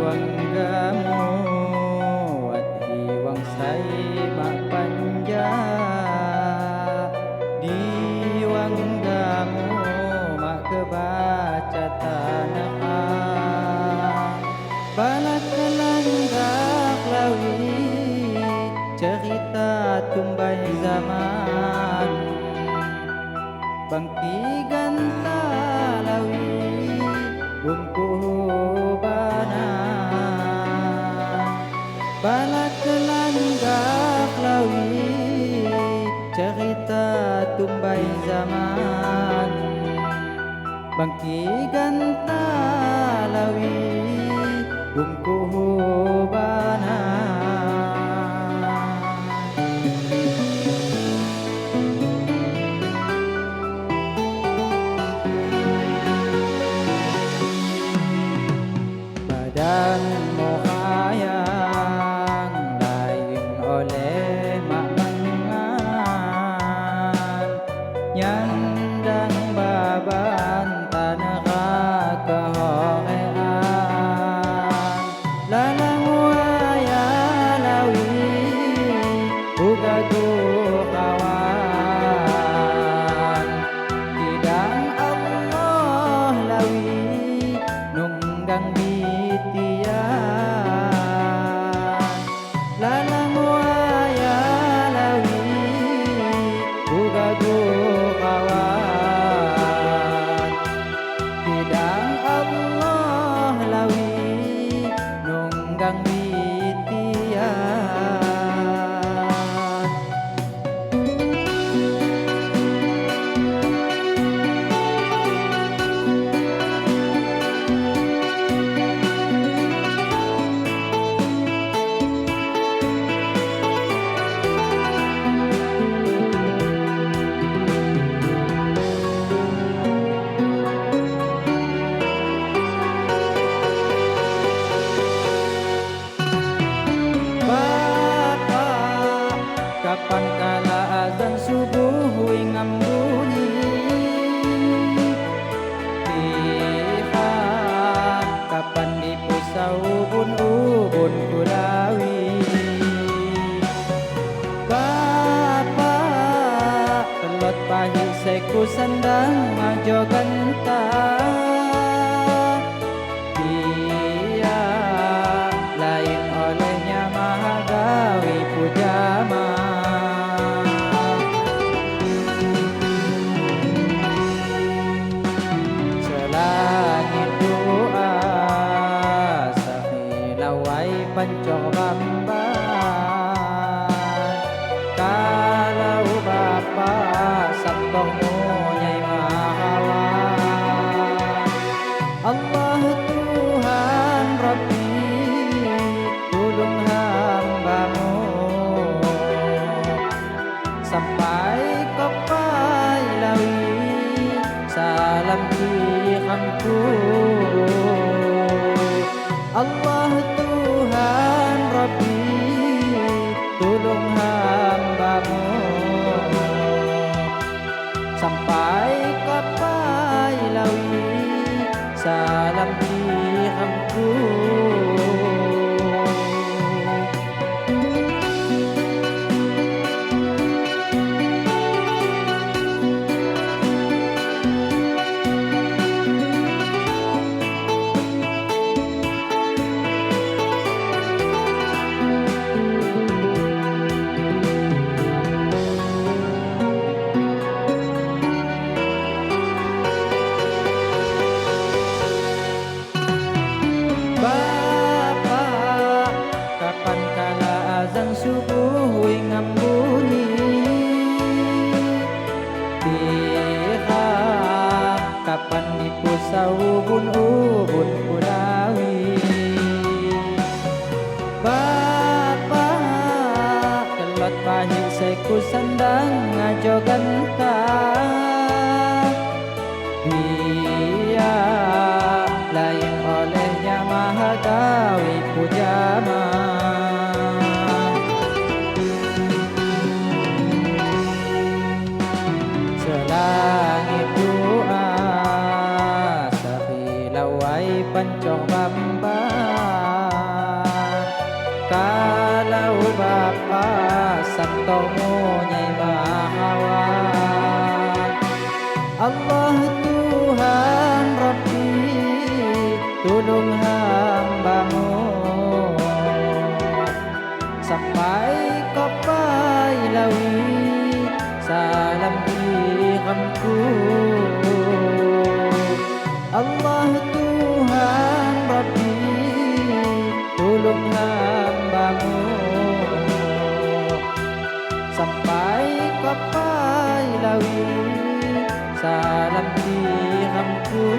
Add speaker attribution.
Speaker 1: Diwanggamu wat hiwang sai mak panja, diwanggamu mak kebaca tanah. Balak kelanggak lawi cerita tumbai zaman, bangki ganta lawi bungku bana. Balak kelanggak lawi cerita tumbai zaman, bangki ganta lawi bungku bana. Badanmu hayang lain oleh mak mengan, nyandang baban tanah kehorean. Lalang waya lawi ugagu kawan, kidang Allah lawi nunggang bitian. Lalang waya lawi ugagu kawan, kidang Allah lawi nunggang bitian. Bapak, kapan kala azan subuh ingam bunyi? Tiha, kapan dipusau ubun-ubun kulawi? Bapak, telot pahit seku sandang majo genta. Dia lain olehnya mahagawi pujama. Selangit doa sahilawai pancor bamban, kalau bapa sabtohmu nyai mahawan. Allah Tuhan Rabbi tolong hambamu, sampai kopai lawi salam kihamku. Allah Tuhan Rabbi tolong hambamu, sampai kopai lawi salam kihamku. Bapak, kapan kala azan subuh ingam bunyi? Tiha, kapan dipusau ubun-ubun kulawi? Bapak, telot pahit seku sandang ngajo ganta. Dia lain olehnya mahagawi pujama. Selangit doa sahilawai pancor bamban, Bapa santormu nyai mahawan. Allah Tuhan Rabbi, tolong hambamu sampai kapai lawi salam tiramku. Allah Tuhan Rabbi, tolong hambamu sampai kapai lawi salam tiramku.